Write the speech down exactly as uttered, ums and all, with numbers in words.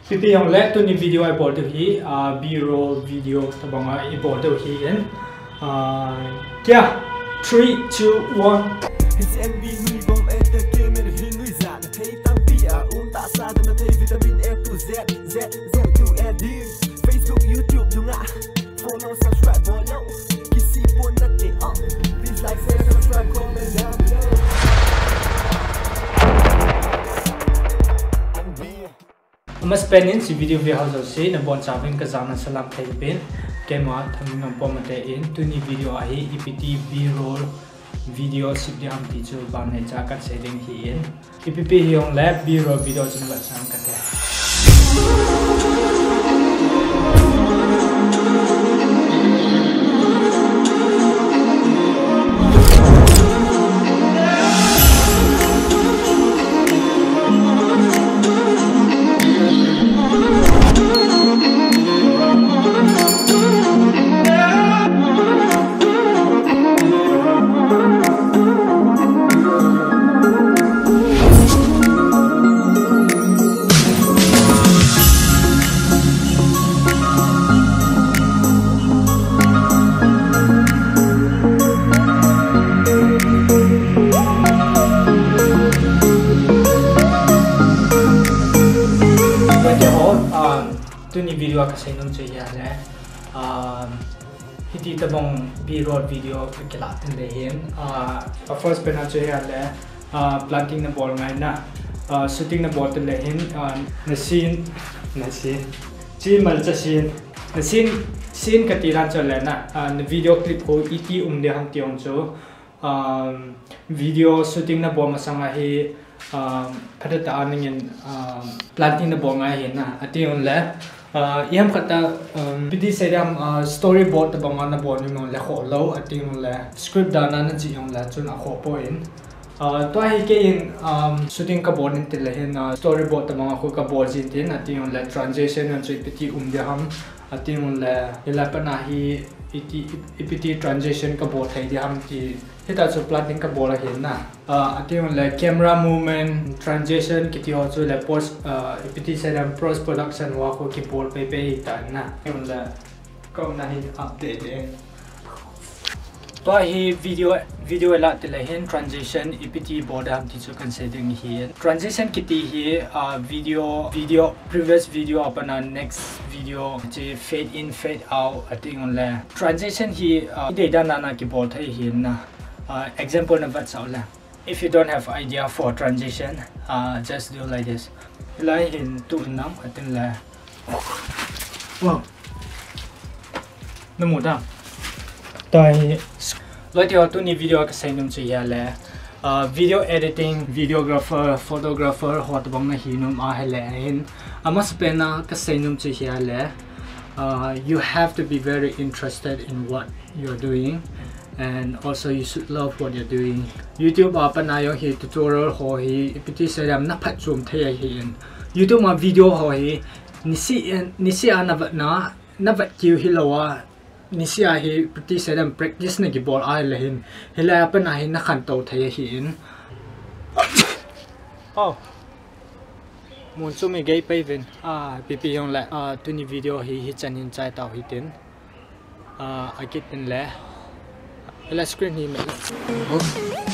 Ipi hijong le tuni video a ibol diu hi, ah, B-roll video tobang a ibol diu ahin. Ah, kya? Three, two, one. His M V nui bom entertainment hi nui jat na thei tampi a um ta sa na thei vitamin A to Z, Z, Z to A D. Facebook, YouTube dunga follow, subscribe bol lo. Kisi pon nate, ah. Please like, share, subscribe, comment down below. Amasapen in hiche video ve ho jouse nabonchauvin kajana salam thei pin. Keima Thangningam Pom Mate in tuni video a hi ipi ti B-roll video sep ding ham ti chu ban neicha kasei ding ahin. Ipi pi hijong le B-roll video chu navetsah kate. Tuni video a kasei nom chu ahile, ah, hiti tobang B-roll video kakilah tin le hin, ah, first pen a chu ahile, ah, planting nabol ngai na, ah, shooting nabol tin le hin, ah, na scene, na scene, chi malcha scene, na scene, scene kati dan chu le na, ah, na video clip ho iti um ding ham ti jong chu, um, video shooting nabol masang a hi, um, phatah tah a nangin, um, planting nabol ngai ahin na, ati jongle, uh, iham khat a, um, ipi ti sei ding ham, uh, storyboard tobang a nabol nom le khoh lou, ati jongle script dan a nachih jongle chun akhoh poi. Uh, tua hi keiin, um, shooting kabol in tin le hin, uh, storyboard tobang a khu kabol jin tin, ati jongle transition jong chu ipi ti um ding ham, ati jongle hilai a pat a hi iti, ipi ti transition kabol thei ding ham ti, hitia chu planting kabol ahin na. Ah, ati jongle camera movement, transition kiti ho chu le post, ah, ipi ti sei ding ham, post production ho a khu kibol pei pei ahitan na. Ati jongle kaumna hi update e. Tua hi video, video ilah tin le hin transition ipi ti bol ding ham ti chu kasei ding ahin. Transition kiti hi, ah, video, video, previous video a pat a next video chu fade in, fade out ati jongle. Transition hi, ah, idei dan a na kibol thei ahin na. Uh, example navetsah le. If you don't have idea for transition, uh, just do like this. Hilai hin tu nam atin le. Wow. Namu ta. Tua hi. Loi ti ho, tuni video a kasei nom chu ahile, uh, video editing, videographer, photographer ho tobang nahi nom ahile hin, amasapen a kasei nom chu ahile, uh, you have to be very interested in what you're doing, and also you should love what you're doing. YouTube a pat a jong hi tutorial ho hi ipi ti sei ding ham, naphatchom thei ahin. YouTube a video ho hi nisih, nisih a navet na, navet kiu hilou a, nisih a hi ipi ti sei ding ham, practice nakibol ahile hin, hilai a pat a hi nakhantou thei ahin. Oh. Mun chu mi gei pei vin. Ah, ipi pi jongle, ah, tuni video hi hichan hin chai tau hitin. Ah, akit in le. Hila screen hi me. Oh.